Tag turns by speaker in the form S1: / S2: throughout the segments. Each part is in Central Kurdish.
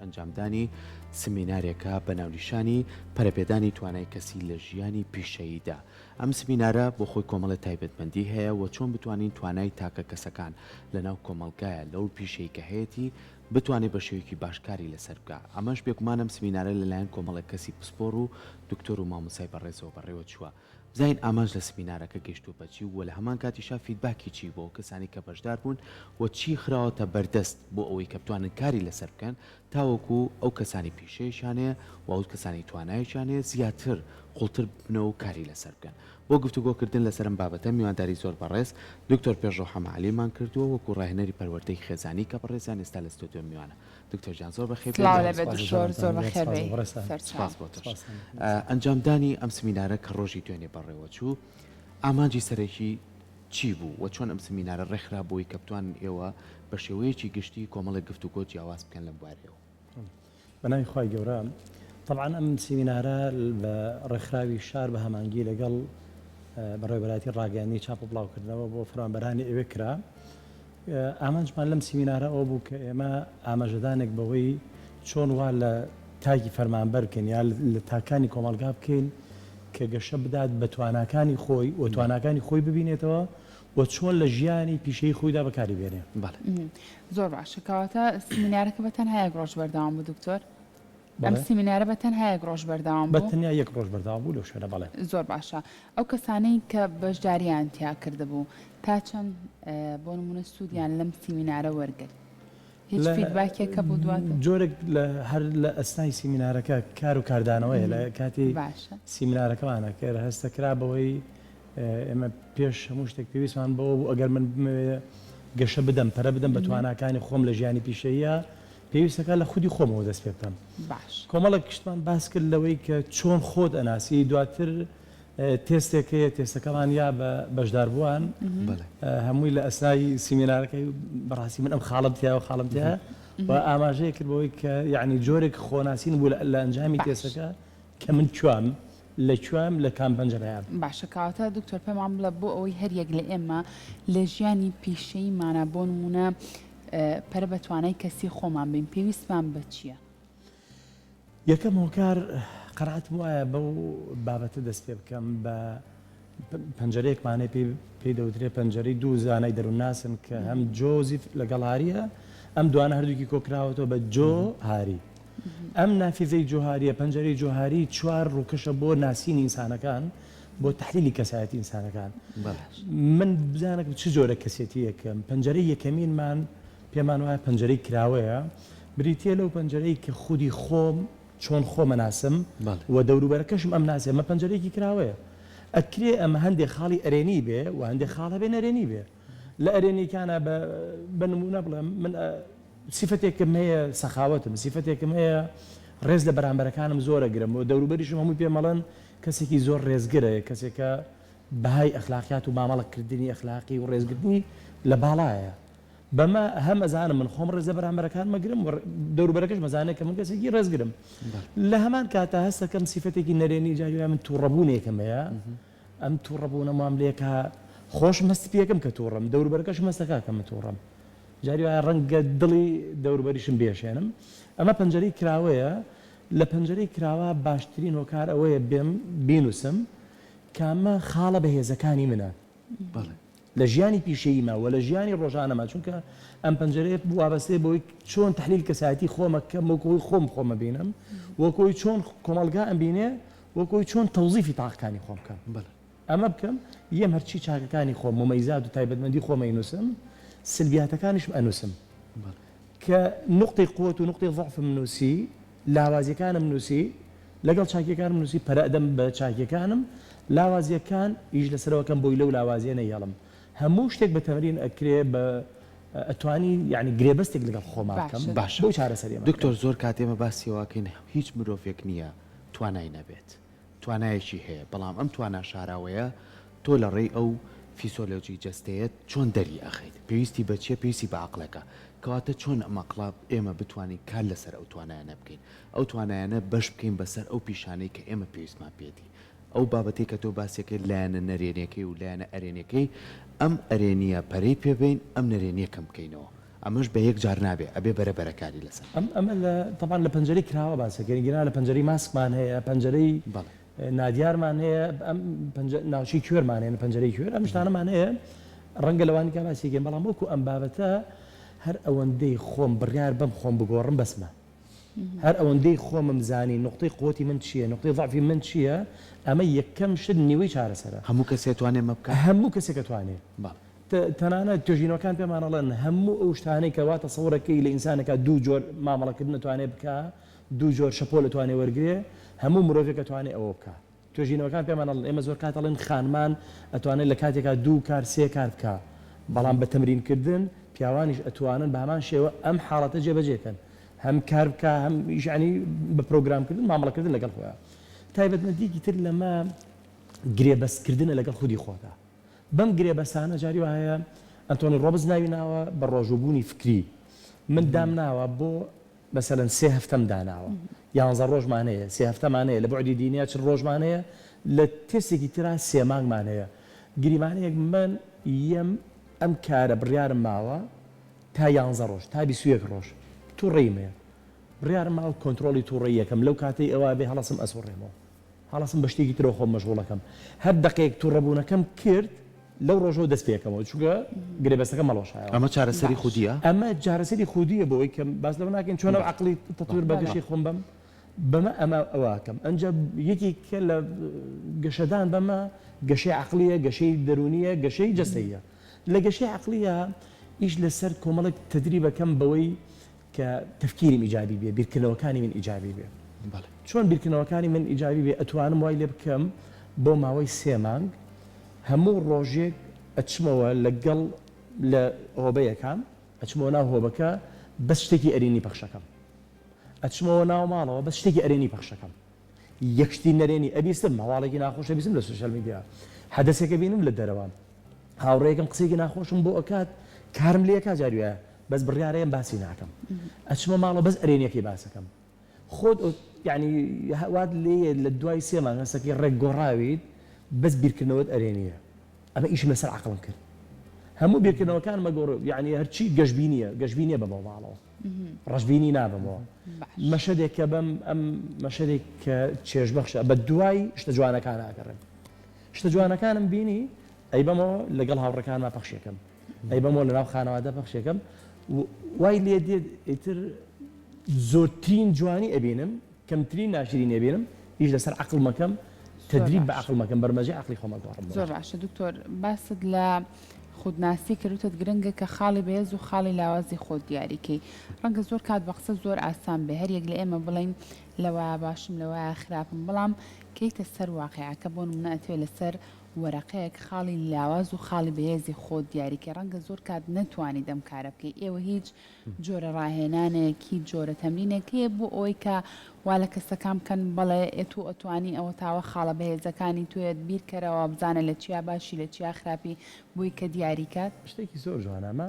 S1: ئەنجامدانی سمینارێکە بە ناونیشانی، پەرەپێدانی توانای کەسی لە ژیانی پیشەییدا. ئەم سمینارە بۆ خۆی کۆمەڵێ تایبەتمەندی هەیە و چۆن بتوانین توانای تاکە کەسەکان لە ناو کۆمەڵگایە لەو پیشەی کە هەیەتی بتوانێ بە شێوەیەکی باش کاری لەسەر بکا. ئەمەش بێگومان ئەم سمینارە لە لایەن کۆمەڵێک کەسی پسپۆڕ و دکتۆر و مامۆستای بەڕێزەوە بەڕێوە چووە. بزانین ئامانج لە سمینارەکە گەیشتووە بە چی و لە هەمان کاتیشا feedback ی چی بۆ کەسانی کە بەشدار بوون و چی خراوەتە بەردەست بۆ ئەوەی کە بتوانن کاری لەسەر بکەن تاوەکو ئەو کەسانی پیشەیەکیان هەیە و ئەو کەسانی توانایەکیان هەیە زیاتر قوڵتر ببنەوە و کاری لەسەر بکەن. بۆ گفتوگۆکردن لەسەر ئەم بابەتە میوانداری زۆر بەڕێز دکتۆر پێشڕەو حەمەعەلیمان کردووە وەکو ڕاهێنەری پەروەردەی خێزانی کە بەڕێزیان ئێستا لە ستۆدیۆ میوانە. دکتۆر گیان زۆر بەخێر بێی.
S2: سڵاو لەبێ دکتۆر زۆر بەخێر بێی سەرچاو.
S1: سپاس بۆ تۆش. ئەنجامدانی ئەم سمینارە کە ڕۆژی دوێنێ بەڕێوەچوو ئامانجی سەرەکی چی بوو و چۆن ئەم سمینارە ڕێکخرا بۆی کە بتوانن ئێوە بە شێوەیەکی گشتی کۆمەڵێک گفتوگۆ جیاواز بکەن لەم بوارەیەوە؟
S3: بە ناوی خوای گەورە تەبعەن ئەم سیمینارە بە ڕێکخراوی شار بە هەمانگی لەگەڵ بەڕێوەبەرایەتی ڕاگەیاندنی چاپ و بڵاوکردنەوە بۆ فەرمانبەرانی ئەوێ کرا. ئامانجمان لەم سیمینارە ئەوە بوو کە ئێمە ئاماژەدانێک بەوەی چۆن وا لە تاکی فەرمانبەر بکەین یا لە تاکانی کۆمەڵگا بکەین کە گەشە بدات بە تواناکانی خۆی و تواناکانی خۆی ببینێتەوە و چۆن لە ژیانی پیشەیی خۆیدا بەکاری بێنێ.
S1: بەڵێ.
S2: زۆر باشە کەواتە سیمینارەکە بە تەنها یەک ڕۆژ بەردەوام بوو دکتۆر؟ ئەم سیمینارە بە تەنها یەک ڕۆژ بەردەوام
S3: بوو؟ بە تەنیا یەک ڕۆژ بەردەوام بوو لەو شوێنە بەڵێ.
S2: زۆر باشە ئەو کەسانەی کە بەشداریان تیا کردبوو تا چەند بۆ نمونە سوودیان لەم سیمینارە وەرگرت؟ هیچ feedback ێک هەبوو دواتر؟
S3: جۆرێک لە هەر لە ئەسنای سیمینارەکە کار و کاردانەوەیە لە کاتی سیمینارەکەمانە کرد هەستەکرا بەوەی ئێمە پێش هەموو شتێک پێویستمان بەوە بوو ئەگەر من بمەوێ گەشە بدەم پەرە بدەم بە تواناکانی خۆم لە ژیانی پیشەییە پێویستەکە لە خودی خۆمەوە دەست پێ بکەم
S2: باش
S3: کۆمەڵێک شتمان باس کرد لەوەی کە چۆن خۆت ئەناسی دواتر تێستێک هەیە تێستەکەمان یا بە بەشداربووان هەمووی لە ئەسنای سیمینارەکەی بەڕاستی من ئەم خاڵم تیا و خاڵم تیا و ئاماژەیە کرد بەوەی کە یعنی جۆرێک خۆناسین بوو لە ئەنجامی تێستەکە کە من کوام لە کوام لە کام پەنجەرەیام.
S2: باشە کەواتە دکتۆر پێمان بڵێ بۆ ئەوەی هەر یەک لە ئێمە لە ژیانی پیشەییمانا بۆ نموونە پەرە بە توانای کەسی خۆمان بین پێویستمان بە چییە؟
S3: یەکەم هۆکار قەناعەتم وایە بەو بابەتە دەست پێ بکەم بە پەنجەرەیەکمان هەیە پێی پێی دەوترێ پەنجەرەی دوو زانای دەروونناسن کە هەم جۆزیف لەگەڵ هاریە ئەم دوانە هەردووکی کۆکراوەتەوە بە جۆ هاری ئەم نافیزەی جۆهاریە پەنجەرەی جۆهاری چوار ڕووکەشە بۆ ناسینی ئینسانەکان بۆ تحلیلی کەسایەتی ئینسانەکان من بزانم چ جۆرە کەسێتیەکەم پەنجەرەی یەکەمینمان پێمان وایە پەنجەرەی کراوەیە بریتیە لەو پەنجەرەی کە خودی خۆم چۆن خۆم ئەناسم و دەوروبەرەکەشم ئەمناسێ ئەمە پەنجەرەیەکی کراوەیە ئەکرێ ئەمە هەندێ خاڵی ئەرێنی بێ و هەندێ خاڵ هەبێ نەرێنی بێ لە ئەرێنیکانە بە بە نمونە بڵێم من سیفەتێکم هەیە سەخاوەتم سیفەتێکم هەیە ڕێز لە بەرامبەرەکانم زۆر ئەگرم و دەوروبەریشم هەمووی پێم ئەڵێن کەسێکی زۆر ڕێزگرە کەسێکە بەهای ئەخلاقیات و مامەڵەکردنی ئەخلاقی و ڕێزگرتنی لە باڵایە بەمە هەم ئەزانم من خۆم ڕێز لە بەرامبەرەکانم ئەگرم و دەوروبەرەکەشم ئەزانێ کە من کەسێکی ڕێزگرم. لە هەمان کاتا هەست ئەکەم سیفەتێکی نەرێنی جاری وایە من تووڕەبوونێکم هەیە، ئەم تووڕەبوونەم وام لێکا خۆشم هەست پێکەم کە تووڕەم، دەوروبەرەکەشم هەست ئەکا کە من تووڕەم. جاری وایە ڕەنگە دڵی دەوروبەریشم بێشێنم. ئەمە پەنجەرەی کراوەیە، لە پەنجەرەی کراوە باشترین هۆکار ئەوەیە بێم بینووسم کامە خاڵە بەهێزەکانی منە.
S1: بەڵێ.
S3: لە ژیانی پیشەییما وە لە ژیانی ڕۆژانەما چونکە ئەم پەنجەرەیە وابەستەیە بەوەی چۆن تەحلیل کەسایەتی خۆمە کەم وەک ئەوەی خۆم خۆم ئەبینم وەک ئەوەی چۆن کۆمەڵگا ئەمبینێ وەک ئەوەی چۆن تەوزیفی تاقەکانی خۆم بکەم
S1: بەڵێ.
S3: ئەمە بکەم یەم هەرچی چاکەکانی خۆم مومەیزات و تایبەتمەندی خۆم ئەینوسم سلبیاتەکانیشم ئەنوسم
S1: بەڵێ.
S3: کە نوقتەی قوەت و نوقتەی زەعفم نوسی لاوازیەکانم نوسی لەگەڵ چاکیەکانم نوسی پەرە ئەدەم بە چاکیەکانم لاوازیەکان ئیش لەسەرەوە کەم بۆی لەو لاوازیە نەیەڵم هەموو شتێک بە تەمرین ئەکرێ بە ئەتوانی یانی گرێبەستێک لەگەڵ خۆما بکەم
S2: باشە
S1: باشە
S3: بۆی چارەسەری ئەمە
S1: دکتۆر
S3: بکەم.
S1: زۆر کات ئێمە باسی ئەوە ئەکەین هیچ مرۆڤێک نیە توانای نەبێت توانایەکی هەیە بەڵام ئەم توانا شاراوەیە تۆ لە ڕێی ئەو فیسۆلۆجی جەستەیەت چۆن دەری ئەخەیت پێویستی بە چیە پێویستی بە عەقڵێکە کەواتە چۆن ئەم عەقڵە ئێمە بتوانین کار لەسەر ئەو توانایانە بکەین ئەو توانایانە بەش بکەین بەسەر ئەو پیشانەی کە ئێمە پێویستمان پێیەتی ئەو بابەتەی کە تۆ باسیەکەی لایەنە نەرێنیەکەی و لایەنە ئەرێنیەکەی ئەم ئەرێنیە پەرەی پێ بەین ئەم نەرێنیە کەم بکەینەوە. ئەمەش بە یەک جار نابێ ئەبێ بەرە بەرە کاری لەسەر.
S3: ئەم ئەمە لە تەبعەن لە پەنجەرەی کراوە باس ئەکەین گینا لە پەنجەرەی ماسکمان هەیە پەنجەرەی
S1: بەڵێ.
S3: نادیارمان هەیە ئەم پەنجە ناوچەی کوێرمان هەیە پەنجەرەی کوێر ئەم شتانەمان هەیە ڕەنگە لەوانی کە باسی کەین بەڵام وەکو ئەم بابەتە هەر ئەوەندەی خۆم بڕیار بەم خۆم بگۆڕم بەسمە هەر ئەوەندەی خۆمم زانی نوقتەی قوتی من چییە نوقتەی ضعفی من چییە ئەمە یەکەم شت نیوەی چارەسەرە.
S1: هەموو کەسێ توانێ مە بکا؟
S3: هەموو کەسێک ئەتوانێ.
S1: بەڵێ.
S3: تەنانەت توێژینەوەکان پێمان ئەڵێن هەموو ئەو شتانەی کە وا تەسەورەکەی لە ئینسانێکا دوو جۆر مامەڵەکردن ئەتوانێ بکا دوو جۆر شەپۆل ئەتوانێ وەرگرێ هەموو مرۆڤێک ئەتوانێ ئەوە بکا. توێژینەوەکان پێمان ئەڵێن ئێمە زۆر کات ئەڵێن خانمان ئەتوانێت لە کاتێکا دوو کار سێ کار بکا بەڵام بە تەمرین کردن پیاوانیش ئەتوانن بە هەمان شێوە ئەم حاڵەتە جێبەجێ کەن هەم کار بکا هەم ئیش یانی بە پرۆگرام کردن مامەڵە کردن لەگەڵ خۆیا. تایبەتمەندیەکی تر لەمە گرێبەست کردنە لەگەڵ خودی خۆتا بەم گرێبەستانە جاری وا هەیە ئەنتۆنی ڕۆبز ناوی ناوە بە ڕۆژووبوونی فکری من دامناوە بۆ مەسەلەن سێ هەفتەم داناوە یانزە ڕۆژمان هەیە سێ هەفتەمان هەیە لە بوعدی دینیا چل ڕۆژمان هەیە لە تێستێکی ترا سێ مانگمان هەیە گریمانەیەک من یەم ئەم کارە بڕیارم ماوە تا یانزە ڕۆژ تا 21 ڕۆژ توڕەییم هەیە بڕیارم ماوە کۆنترۆڵی توڕەییەکەم لەو کاتەی ئەوە بێ هەڵەسم ئەسوڕێمەوە هەڵەسم بە شتێکی ترەوە خۆم مەشغوڵەکەم هەر دەقەیەک توڕەبوونەکەم کرد لەو ڕۆژەوە دەست پێکەمەوە چونکە گرێبەستەکەم هەڵوەشایەوە.
S1: ئەمە چارەسەری
S2: باش.
S1: خودییە؟
S3: ئەمە چارەسەری خودییە بۆ ئەوەی کە باس لەوە ناکەین چۆن ئەو عەقڵی تەتویر بە گەشەی خۆم بەم بەمە ئەمە ئەوە ئەکەم ئەنجا یەکێکە لە گەشەدان بەمە گەشەی عەقڵییە گەشەی دەروونییە گەشەی جەستەییە لە گەشەی عەقڵییە ئیش لەسەر کۆمەڵێک تەدریب ئەکەم بەوەی کە تەفکیریم ئیجابی بێ، بیرکردنەوەکانی من ئیجابی بێ.
S1: بەڵێ.
S3: چۆن بیرکردنەوەکانی من ئیجابی بێ؟ ئەتوانم وای لێ بکەم بۆ ماوەی سێ مانگ هەموو ڕۆژێک ئەچمەوە لەگەڵ لە هۆبەیەکان ئەچمەوە ناو هۆبەکە بەس شتێکی ئەرێنی پەخشەکەم. ئەچمەوە ناو ماڵەوە بەس شتێکی ئەرێنی پەخشەکەم. یەک شتی نەرێنی ئەبیستم، هەواڵێکی ناخۆش ئەبیستم لە social media، حەدەسێک ئەبینم لە دەرەوە، هاوڕێیەکم قسەیەکی ناخۆشم بۆ ئەکات، کارم لێ ئەکات جاری وایە، بەس بڕیارەیەم باسی ناکەم ئەچمە ماڵەوە بەس ئەرێنیەکەی باسەکەم خۆت یعنی وات لێیە لە دوای سێ مانگ هەستەکەی ڕێک گۆڕاویت بەس بیرکردنەوەت ئەرێنیە ئەمە ئیشم لەسەر عەقڵم کرد هەموو بیرکردنەوەکانمە گۆڕ یعنی هەرچی گەشبینیە گەشبینیە بەمەوە ماڵەوە ڕەشبینی نابەمەوە مەشەدێک کە بەم ئەم مەشەدێک کە چێژبەخشە بە دوای شتە جوانەکان ئاگەڕێم شتە جوانەکانم بینی ئەیبەمەوە لەگەڵ هاوڕەکانما پەخشێکم ئەیبەمەوە لەناو خانەوادە پەخشێکەم وای لێ دێت ئیتر زۆرترین جوانی ئەبینم کەمترین ناشرینی ئەبینم ئیش لەسەر عەقڵمەکەم تدریب بە عەقڵمەکەم بەرمەجەی عەقڵی خۆم ئەگۆڕم.
S2: زۆر باشە دکتۆر باست لە خودناسی کرد وتت گرنگە کە خاڵی بەهێز و خاڵی لاوازی خۆت دیاری کەی ڕەنگە زۆر کات بە قسە زۆر ئاسان بێ هەر یەک لە ئێمە بڵێین لەوایە باشم لەوایە خراپم بەڵام کەیتە سەر واقیعەکە بۆ نمونە ئەتوێ لەسەر وەرەقەیەک خاڵی لاواز و خاڵی بەهێزی خۆت دیاری کەی ڕەنگە زۆر کات نەتوانیت ئەم کارە بکەی ئێوە هیچ جۆرە ڕاهێنانێک هیچ جۆرە تەمرینێک هەیە بۆ ئەوەی کە وا لە کەسەکان بکەن بەڵێ ئێ تۆ ئەتوانی ئەوە تاوە خاڵە بەهێزەکانی تۆیەت بیرکەرەوە بزانە لە چیا باشی لە چیا خراپی بۆی کە دیاری کات.
S3: شتێکی زۆر جوانە ئەمە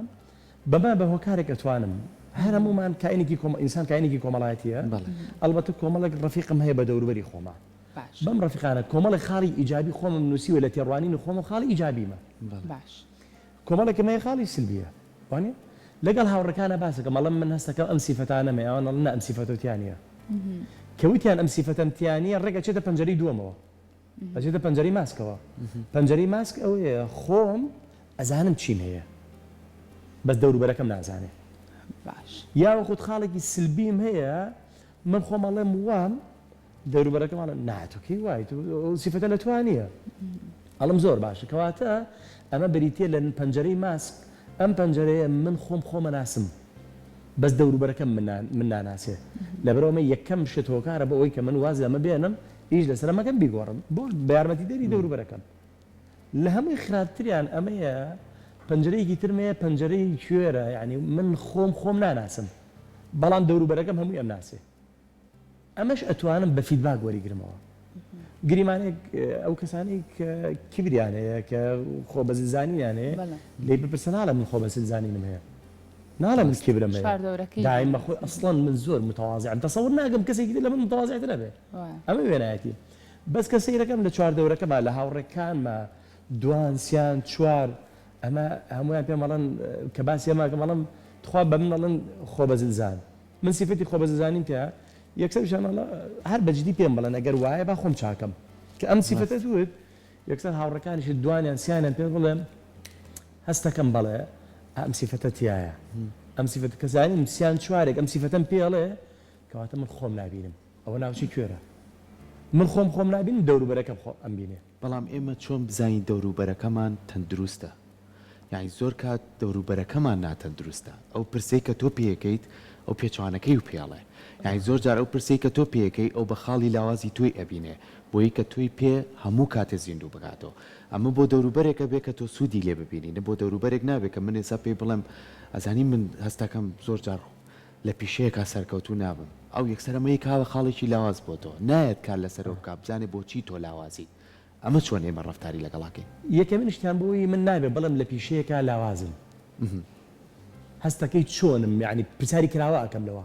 S3: بەمە بە هۆکارێک ئەتوانم هەر هەموومان کائینێکی کۆمە ئینسان کائینێکی کۆمەڵایەتیە ئەڵبەتە کۆمەڵێک ڕەفیقم هەیە بە دەوروبەری خۆما
S2: باش.
S3: بەم ڕەفیقانە کۆمەڵێک خاڵی ئیجابی خۆمم نووسیوە لە تێڕوانینی خۆمەوە خاڵی ئیجابیمە.
S2: باش.
S3: کۆمەڵێکم هەیە خاڵی سلبیە وانیە؟ لەگەڵ هاوڕێکانا باسەکەم ئەڵێم من هەستەکەم ئەم سیفەتانەم هەیە ئەوان ئەڵێن نا ئەم سیفەتەو تیا نیە کە وتیان ئەم سیفەتەم تیا نیە ڕێک ئەچێتە پەنجەرەی دووەمەوە ئەچێتە پەنجەرەی ماسکەوە پەنجەرەی ماسک ئەوەیە خۆم ئەزانم چیم هەیە بەس دەوروبەرەکەم نازانێ
S2: باش.
S3: یاوەخود خاڵێکی سلبیم هەیە من خۆم ئەڵێم وام دەوروبەرەکەم ئەڵێن نا تۆ کەی وای تۆ ئەو سیفەتە لە تۆا نییە ئەڵێم زۆر باشە کەواتە ئەمە بریتییە لە پەنجەرەی ماسک ئەم پەنجەرەیە من خۆم خۆمە ناسم بەس دەوروبەرەکەم من ناناسێ لەبەرئەوە ئەمە یەکەم شت هۆکارە بۆ ئەوەی کە من واز لەمە بێنم ئیش لەسەر ئەمەکەم بیگۆڕم بۆ بە یارمەتیدەری دەوروبەرەکەم لە هەمووی خراپتریان ئەمەیە پەنجەرەیەکی ترم هەیە پەنجەرەی کوێرە یعنی من خۆم خۆم ناناسم بەڵام دەوروبەرەکەم هەمووی ئەمناسێ ئەمەش ئەتوانم بە feedback وەریگرمەوە. گریمانەیەک ئەو کەسانەی کە کیبریان هەیە کە خۆ بەزل زانینیان هەیە لێی بپرسە ناڵێ من خۆ بەزل زانینم هەیە ناڵێ من کیبرم هەیە دایمە خۆی ئەسڵەن من زۆر متوازعم تەسەور ناکەم کەسێکی تر لە من متوازعتر هەبێ ئەمە وێنایەتی بەس کە سەیرەکەم لە چواردەورەکەما لە هاوڕێکانما دوان سیان چوار ئەمە هەموویان پێم ئەڵێن کە باسی ئەمە ئەکەم ئەڵێم. تخوا بە من ئەڵێن خۆبەزلزان من سیفەتی خۆبەزلزانیم تیا یەکسەر پیشان ئەڵێ هەر بە جدی پێم بڵێن ئەگەر وایە با خۆم چاکەم کە ئەم سیفەتەت وت یەکسەر هاوڕێکانیشت دوانیان سیانیان پێت بڵێم هەستەکەم بەڵێ ئەم سیفەتە تیایە ئەم سیفەتە کە زانیم سیان چوارێک ئەم سیفەتەم پێ ئەڵێ کەواتە من خۆم نابینم ئەوە ناوچەی کوێرە من خۆم خۆم نابینم دەوروبەرەکەم خۆ ئەمبینێ.
S1: بەڵام ئێمە چۆن بزانین دەوروبەرەکەمان تەندروستە؟ یانی زۆر کات دەوروبەرەکەمان ناتەندروستە ئەو پرسەی کە تۆ پێیەکەیت ئەو پێچەوانەکەی و پێڵێ یانی زۆر جار ئەو پرسەی کە تۆ پێیەکەی ئەو بە خاڵی لاوازی تۆی ئەبینێ بۆیی کە تۆی پێ هەموو کاتێ زیندوو بکاتەوە ئەمە بۆ دەوروبەرێک ئەبێ کە تۆ سوودی لێ ببینی نە بۆ دەوروبەرێک نابێ کە من ئێستا پێی بڵێم ئەزانی من هەستەکەم زۆر جار لە پیشەیەکا سەرکەوتوو نابم ئەو یەکسەر ئەمەی کا بە خاڵێکی لاواز بۆ تۆ نایەت کار لەسەرەوە بکا بزانێ بۆچی تۆ لاوازیت ئەمە چۆن ئێمە ڕەفتاری لەگەڵا کەین؟
S3: یەکەمین شتیان بۆی من نابێ بڵێم لە پیشەیەکا لاوازم هەستەکەی چۆنم یانی پرسیاری کراوە ئەکەم لەوە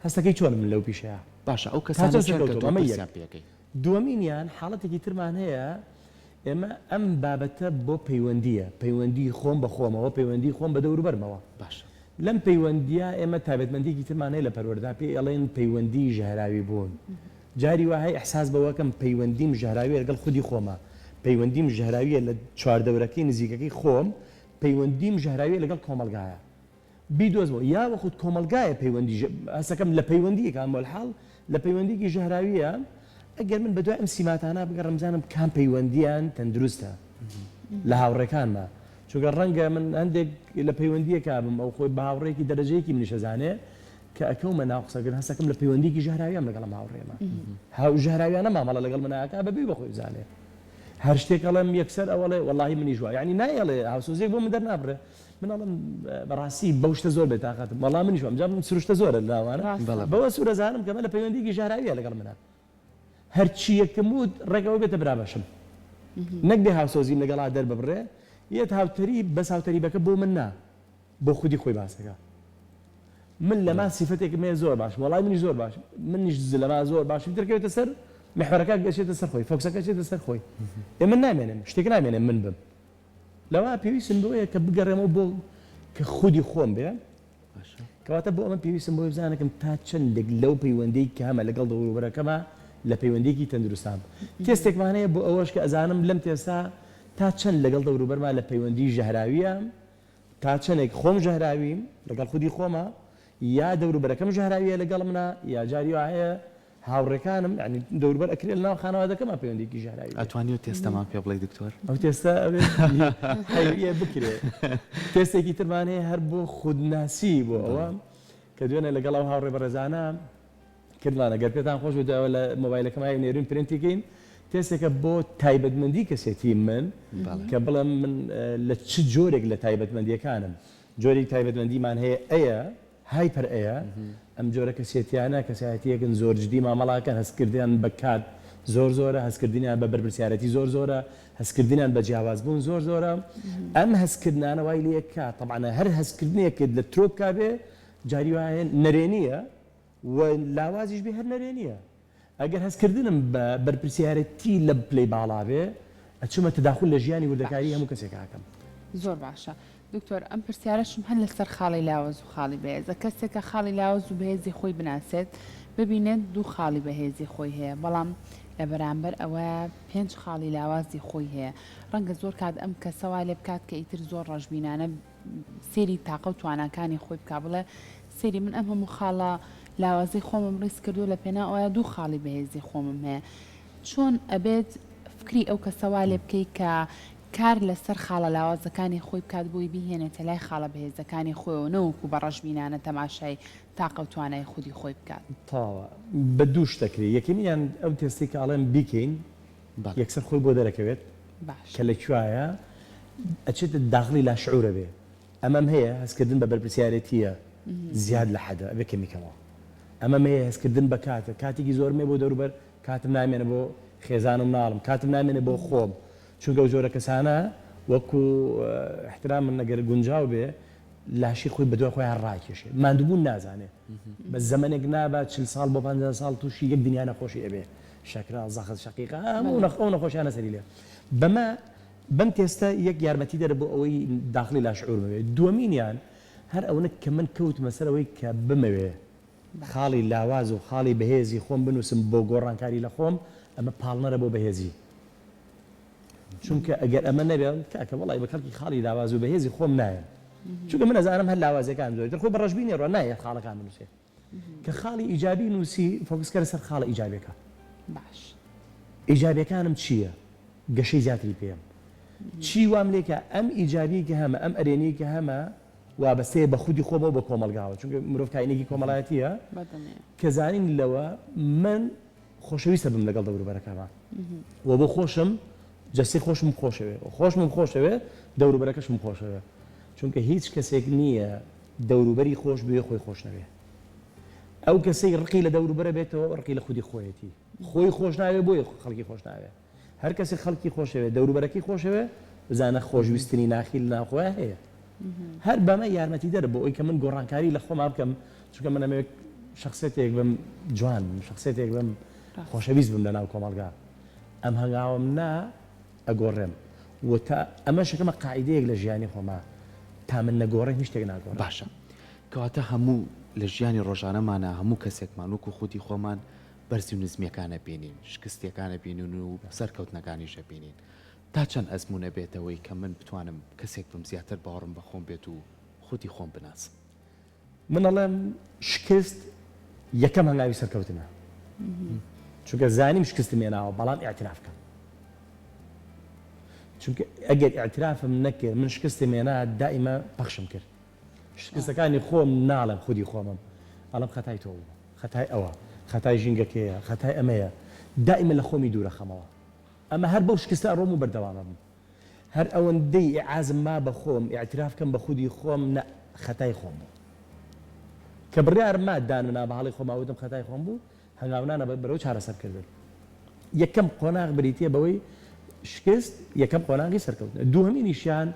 S3: هەستەکەی چۆنم من لەو پیشەیە
S1: باشە ئەو
S3: تا
S1: کەسانە
S3: چەند
S1: کێن کە
S3: سەرکەوتووم
S1: تۆ
S3: ئەمە یەک
S1: پرسیان پێ ئەکەی؟
S3: دووەمینیان حاڵەتێکی ترمان هەیە ئێمە ئەم بابەتە بۆ پەیوەندییە پەیوەندی خۆم بە خۆمەوە پەیوەندی خۆم بە دەوروبەرمەوە
S1: باشە.
S3: لەم پەیوەندییە ئێمە تایبەتمەندییەکی ترمان هەیە لە پەروەردە پێی ئەڵێن پەیوەندی ژەهراوی بوون جاری وا هەیە ئیحساس بەوە کەم پەیوەندیم ژەهراویە لەگەڵ خودی خۆما، پەیوەندیم ژەهراویە لە چواردەورەکەی نزیکەکەی خۆم، پەیوەندیم ژەهراویە لەگەڵ کۆمەڵگایە. بیدۆزمەوە یا وەخود کۆمەڵگایە پەیوەندی ژە هەستەکەم لە پەیوەندییەکا مۆلحاڵ لە پەیوەندییەکی ژەهراویە، ئەگەر من بەدوای ئەم سیماتانە بگەڕێم بزانم کام پەیوەندییان تەندروستە لە هاوڕێکانما، چونکە ڕەنگە من هەندێک لە پەیوەندییەکا بم ئەو خۆی بە هاوڕێیەکی دەرەجەیەکی منیش ئەزانێ، کە ئەکەومە ناو قسەکردن هەستەکەم لە پەیوەندیەکی ژەهراویام لەگەڵ ئەم هاوڕێمە هاو ژەهراویانە مامەڵە لەگەڵ من ئەکا بەبێ بەخۆی بزانێ هەر شتێک ئەڵێم یەکسەر ئەوەڵێ وەڵاهی منیش وا یعنی نایەڵێ هاوسۆزیەک بۆ من دەرنابڕێ من ئەڵێم بەڕاستی بەو شتە زۆر بێتاقەتم وەڵا منیش وام جا من سروشتە زۆرە لەناوانە بەوە سوورەزانم کە من لە پەیوەندیەکی ژەهراویە لەگەڵ منە هەرچییەکم وت ڕێک ئەوە بێتە برابەشم نەک بێ هاوسۆزیم لەگەڵا دەرببڕێ یەت هاوتەریب بەس هاوتەریبەکە بۆ من نا بۆ خودی خۆی باسەکە من لەما سیفەتێکم هەیە زۆر باشم وەڵای منیش زۆر باشم منیش لەما زۆر باشم تر کەوێتە سەر محوەرەکە گەچێتە سەر خۆی فۆکسەکە چێتە سەر خۆی ئێ من نامێنم شتێک نامێنێ من بم لەوا پێویستم بۆیە کە بگەڕێمەوە بۆ کە خودی خۆم بێ کەواتە بۆ ئەمە پێویستم بۆی بزانەکەم تا چەندێک لەو پەیوەندی کە هەمە لەگەڵ دەوروبەرەکەمە لە پەیوەندیکی تەندروستان تێستێکمان هەیە بۆ ئەوەش کە ئەزانم لەم تێستا تا چەند لەگەڵ دەوروبەرما لە پەیوەندی ژەهراویە تا چەنێک خۆم ژەهراویم لەگەڵ خودی خۆما یا دەوروبەرەکەم ژەهراویە لەگەڵ منا یا جاری وا هەیە هاوڕێکانم یانی دەوروبەر ئەکرێ لەناو خانەوادەکەما پەیوەندیەکی ژەهراوی بێ.
S1: ئەتوانی ئەو تێستەمان پێ بڵێی دکتۆر؟
S3: ئەو تێستە ئەبێ حەیریە بکرێ. تێستێکی ترمان هەیە هەر بۆ خودناسی بۆ ئەوە کە دوێنێ لەگەڵ ئەو هاوڕێ بەڕێزانە کردمانە گەر پێتان خۆش بێت دوای ئەوە لە مۆبایلەکەم ئەی نێرین پرینتی کەین تێستێکە بۆ تایبەتمەندی کەسێتی من کە بڵێم من لە چ جۆرێک لە تایبەتمەندیەکانم جۆری تایبەتمەندیمان هەیە ئەیە hyper ئەیە ئەم جۆرە کەسێتیانە کەسایەتیەکن زۆر جدی مامەڵاکەن هەستکردیان بە کات زۆر زۆرە هەستکردنیان بە بەرپرسیارەتی زۆر زۆرە هەستکردنیان بە جیاوازبوون زۆر زۆرە ئەم هەستکردنانە وای لێکا تەبعەن هەر هەستکردنێکت لە ترۆپکا بێ جاری وایە نەرێنیە و لاوازیش بێ هەر نەرێنیە. ئەگەر هەستکردنم بە بەرپرسیارێتی لە پلەی باڵا بێ ئەچمە تەداخول لە ژیانی وردەکاری
S2: باش.
S3: هەموو کەسێکا ئەکەم.
S2: زۆر باشە دکتۆر ئەم پرسیارەشم هەر لەسەر خاڵی لاوەز و خاڵی بەهێزە کەسێک کە خاڵی لاوەز و بەهێزی خۆی بناسێت ببینێت دوو خاڵی بەهێزی خۆی هەیە بەڵام لە بەرامبەر ئەوە پێنج خاڵی لاوازی خۆی هەیە ڕەنگە زۆر کات ئەم کەسە وا لێ بکات کە ئیتر زۆر ڕەشبینانە سەیری تاقە و تواناکانی خۆی بکا بڵێ سەیری من ئەم هەموو خاڵە لاوازەی خۆمم ڕیز کردووە لە پێناو ئەوەیا دوو خاڵی بەهێزی خۆمم هەیە چۆن ئەبێت فکری ئەو کەسە وا لێ بکەی کە کار لەسەر خاڵە لاوازەکانی خۆی بکات بۆی بیهێنێتە لای خاڵە بەهێزەکانی خۆیەوە نەوەکو بە ڕەشبینانە تەماشای تاقە و توانای خودی خۆی بکات.
S3: تەواوە بە دوو شت ئەکرێ یەکەمیان ئەو تێستەی کە ئەڵێم بیکەین یەکسەر خۆی بۆ دەرەکەوێت کە لە کوایە ئەچێتە داخڵی لاشعورە بێ ئەمەم هەیە هەستکردن بە بەرپرسیارێتیە زیاد لە حەدە ئەبێ کەمی کەمەوە ئەمەم هەیە هەستکردن بە کاتە کاتێکی زۆرم هەیە بۆ دەوروبەر کاتم نامێنە بۆ خێزان و مناڵم کاتم نامێنێ بۆ خۆم چونکە ئەو جۆرە کەسانە وەکو احترام من ئەگەر گونجاو بێ لاشی خۆی بەدوای خۆیان ڕاکێشێ ماندووبوون نازانێ بەس زەمەنێک نابا 40 ساڵ بۆ 50 ساڵ تووشی یەک دنیا نەخۆشی ئەبێ شەکرە زەخت شەقیقە هەموو نەخ ئەو نەخۆشیانە سەری لێ بەمە بەم تێستە یەک یارمەتیدەرە بۆ ئەوەی داخڵی لاشعور ببێت دووەمینیان. هەر ئەونە کە من کەوتمە سەر ئەوەی کە بمەوێ خاڵی لاواز و خاڵی بەهێزی خۆم بنووسم بۆ گۆڕانکاری لە خۆم، ئەمە پاڵنەرە بۆ بەهێزی. چونکە ئەگەر ئەمە نەبێ کاکە وەڵی بە کەڵکی خاڵی لاواز و بەهێزی خۆم نایەم. چونکە من ئەزانم هەر لاوازیەکان زۆری تر خۆی بە ڕەشبینی ڕۆ نایەت خاڵەکان بنووسێ. کە خاڵی ئیجابی نووسی focus کەرە سەر خاڵە ئیجابیەکان.
S2: باش.
S3: ئیجابیەکانم چییە؟ گەشەی زیاتری پێم. چی وام لێکا ئەم ئیجابیەی کە هەمە، ئەم ئەرێنیەی کە هەمە وابەستەیە بە خودی خۆمەوە بە کۆمەڵگاوە چونکە مرۆڤ کائینێکی کۆمەڵایەتیە کە زانین لەوە من خۆشەویستە بم لەگەڵ دەوروبەرەکەما و بۆ خۆشم جەستەی خۆشم خۆشەوێ خۆشمم خۆشەوێ دەوروبەرەکەشم خۆشەوێ چونکە هیچ کەسێک نییە دەوروبەری خۆش بوێ خۆی خۆش نەوێ ئەو کەسەی ڕقی لە دەوروبەرە بێتەوە ڕقی لە خودی خۆیەتی خۆی خۆش ناوێ بۆیە خەڵکی خۆش ناوێ هەر کەسێک خەڵکی خۆشەوێ دەوروبەرەکەی خۆشەوێ بزانە خۆشویستنی ناخی لە ناوخۆیا هەیە هەر بەمە یارمەتیدەرە بۆ ئەوی کە من گۆڕانکاری لە خۆما بکەم چونکە من ئەمەوێت شخصێتێک بم جوان بم شخصێتێک بم خۆشەویست بم لە ناو کۆمەڵگا ئەم هەنگاوم نا ئەگۆڕێم و تا ئەمە شەکەمە قاعدەیەک لە ژیانی خۆما تا من نەگۆڕێم هیچ شتێک ناگۆڕێم.
S1: باشە کەواتە هەموو لە ژیانی ڕۆژانەمانا هەموو کەسێکمان وەکو خودی خۆمان بەرزی و نزمییەکان ئەبینین، شکستییەکان ئەبینین و سەرکەوتنەکانیش ئەبینین. تا چەند ئەزموون ئەبێتەوەی کە من بتوانم کەسێک بم زیاتر باوەڕم بە خۆم بێت و خودی خۆم بناسم؟
S3: من ئەڵێم شکست یەکەم هەنگاوی سەرکەوتنە. چونکە زانیم شکستم هێناوە بەڵام ئیعتراف کەم. چونکە ئەگەر ئیعترافم نەکرد من شکستم هێنا دائیمە پەخشم کرد. شکستەکانی خۆم ناڵێم خودی خۆمم ئەڵێم خەتای تۆ بوو. خەتای ئەوە، خەتای ژینگەکەیە، خەتای ئەمەیە، دائیمە لە خۆمی دوورەخەمەوە. ئەمە هەر بەو شکستە ئەڕۆم و بەردەوام ئەبم. هەر ئەوەندەی ئیعازم ما بە خۆم، ئیعتراف کەم بە خودی خۆم، نە، خەتای خۆم بوو. کە بڕیارم ما دانم نا بە هەڵەی خۆما وتم خەتای خۆم بوو، هەنگاونانە بەرەو چارەسەرکردن. یەکەم قۆناغ بریتییە بەوەی شکست یەکەم قۆناغی سەرکەوتنە. دووهەمینیشیان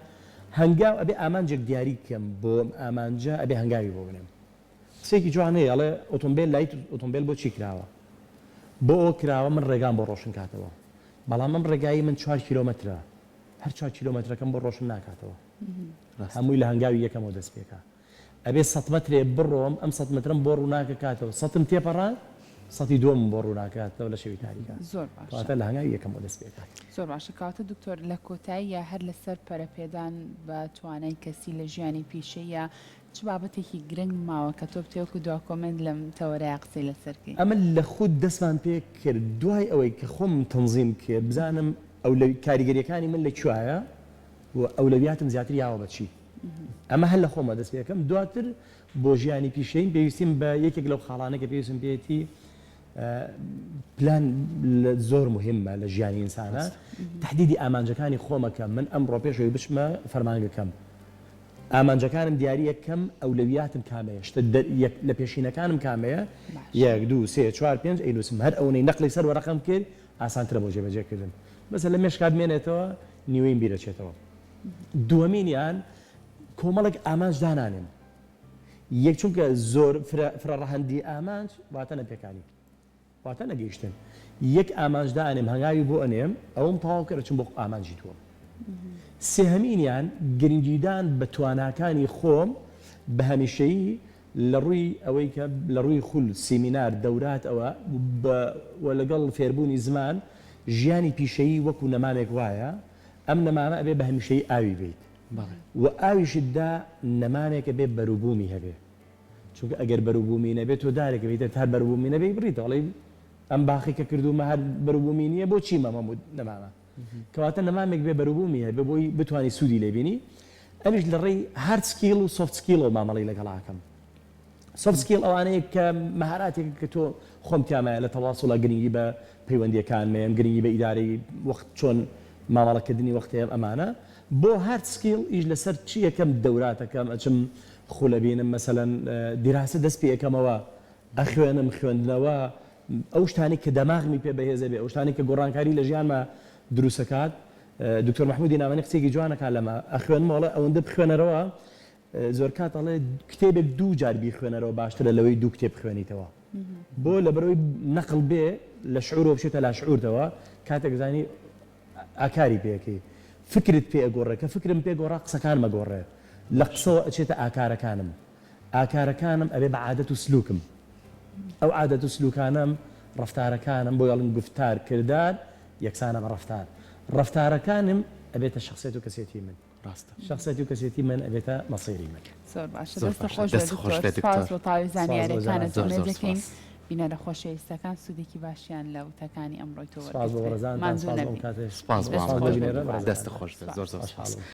S3: هەنگاو ئەبێ ئامانجێک دیاری کەم بۆ ئەم ئامانجە ئەبێ هەنگاوی بۆ بنێم. قسەیەکی جوان هەیە ئەڵێ ئۆتۆمبێل لایت ئۆتۆمبێل بۆ چی کراوە؟ بۆ ئەوە کراوە من ڕێگام بۆ ڕۆشن کاتەوە بەڵام ئەم ڕێگایی من چوار کیلۆمەترە هەر چوار کیلۆمەترەکەم بۆ ڕۆشن ناکاتەوە هەمووی لە هەنگاوی یەکەمەوە دەست پێکا ئەبێ سەد مەترێ بڕۆم ئەم سەد مەترەم بۆ ڕووناکە کاتەوە سەتم تێپەڕان سەتی دووەمم بۆ ڕووناکاتەوە لە شەوی تاریکا
S2: زۆر باشە
S3: کەواتە لە هەنگاوی یەکەمەوە دەست پێکات.
S2: زۆر باشە کەواتە دکتۆر لە کۆتاییا هەر لەسەر پەرەپێدان بە توانای کەسی لە ژیانی پیشەییا چ بابەتێکی گرنگ ماوە کە تۆ بتەوێ وەکو دوا comment لەم تەوەرەیا قسەی لەسەر کەی؟
S3: ئەمە لە خود دەستمان پێ کرد دوای ئەوەی کە خۆمم تەنزیم کرد بزانم ئەولەوی کاریگەریەکانی من لە کوایە و ئەولەویاتم زیاتر یاوە بە چی ئەمە هەر لە خۆمە دەست پێ کەم دواتر بۆ ژیانی پیشەییم پێویستیم بە یەکێک لەو خاڵانە کە پێویستم پێیەتی پلان زۆر مهمە لە ژیانی ئینسانە تهدیدی ئامانجەکانی خۆمەکەم من ئەمڕۆ پێشەوەی بچمە فەرمانگەکەم ئامانجەکانم دیاریە کەم ئەولەویاتم کامەیە شتە یەک لە پێشینەکانم کامەیە یەک دوو سێ چوار پێنج ئەینوسم هەر ئەونەی نەقلی سەر وەرەقەم کرد ئاسانترە بۆ جێبەجێ کردن بەسە لە مێشکا بمێنێتەوە نیوەیم بیرەچێتەوە دووەمینیان کۆمەڵێک ئامانج دانانێم یەک چونکە زۆر فرە ڕەهەندی ئامانج واتە نەپێکانی واتە نەگەیشتن. یەک ئامانج دائەنێم هەنگاوی بۆ ئەنێم ئەوەم تەواو کرد ئەچم بۆ ئامانجی دووەم. سێهەمینیان گرنگیدان بە تواناکانی خۆم بە هەمیشەیی لە ڕووی ئەوەی کە لە ڕووی خول، سیمینار، دەورات ەوە و لەگەڵ فێربوونی زمان ژیانی پیشەیی وەکو نەمامێک وایە ئەم نەمامە ئەبێ بە هەمیشەیی ئاوی بێیت و ئاویشت دا نەمامێک ئەبێ بەروبوومی هەبێ. چونکە ئەگەر بەروبوومی نەبێت تۆ دارێک ئەبیتە هەر بەروبوومی نەبێ بڕیتەوە ئەڵێی ئەم باخی کە کردوومە هەر بەروبوومی نییە بۆ چی مەمەم و نەمامە کەواتە نەمامێک بێ بەروبوومی هەبێ بۆی بتوانی سوودی لێ بینی ئەویش لە ڕێی hard skill و soft skill ەوە مامەڵەی لەگەڵ ئەکەم soft skill ئەوانەیە کە مەهاراتێک کە تۆ خۆم تیامایە لە تەواصلە گرنگی بە پەیوەندیەکان مەیەم گرنگی بە ئیدارەی وەخت چۆن مامەڵەکردنی وەختەیەم ئەمانە بۆ hard skill ئیش لەسەر چی ئەکەم دەوراتەکەم ئەچم خول ئەبینم مەسەلەن دیراسە دەست پێ ئەکەمەوە ئەخوێنم خوێندنەوە ئەو شتانەی کە دەماغمی پێ بەهێز ئەبێ ئەو شتانەی کە گۆڕانکاری لە ژیانما دروست ئەکات دکتۆر مەحمودی نامەنی قسەیەکی جوان ئەکات لەمە ئەخوێنمەوە ئەڵێ ئەوەندە بخوێنەرەوە زۆرکات ئەڵێ کتێبێک دوو جار بیخوێنەرەوە باشترە لەوەی دوو کتێب بخوێنیتەوە بۆ لەبەرەوەی نەقڵ بێ لە شعورەوە بچێتە لا شعورتەوە کاتێک زانی ئاکاری پێ ئەکەی فکرت پێ ئەگۆڕێ کە فکرم پێ گۆڕا قسەکانم ئەگۆڕێ. لە قسەوە ئەچێتە ئاکارەکانم. ئاکارەکانم ئەبێ بە عادەت و سلوکم. ئەو عادەت و سلوکانەم، ڕەفتارەکانم، بۆیە ئەڵێن گوفتار، کردار یەکسانە بە ڕەفتار. ڕەفتارەکانم ئەبێتە شەخسیەت و کەسێتی من.
S1: ڕاستە.
S3: شەخسیەت و کەسێتی من ئەبێتە مەسیری من.
S2: زۆر باشە
S1: زۆر
S2: دەستت
S1: باشە
S2: خۆش بێ
S1: دەست خۆش
S2: دکتۆر
S1: بێ
S2: سپاس
S1: دکتۆر.
S2: بۆ تەواوی
S3: سپاس بۆ
S2: زانیاریەکانت
S3: جەنابتان.
S1: زۆر
S2: ئومێد
S1: زۆر
S2: دەکەین
S1: سپاس.
S2: بینەرە خۆشەویستەکان سوودێکی باشیان لە وتەکانی ئەمڕۆی تۆ
S3: سپاس بۆ
S2: وەرگرتبێ
S3: بەڕێزانتان
S2: ماندوو
S3: سپاس بۆ ئەم
S2: نەبی
S3: کاتەش
S1: سپاس بۆ
S2: دەست
S3: سپاس بۆ
S2: خۆش
S1: ئامادەبوونت.
S3: بینەرە
S2: بێ
S1: دەست
S3: بەڕێزەکانتان.
S1: خۆش بێت
S2: سپاس.
S1: زۆر زۆر سپاس.
S3: خۆشحاڵ بووم.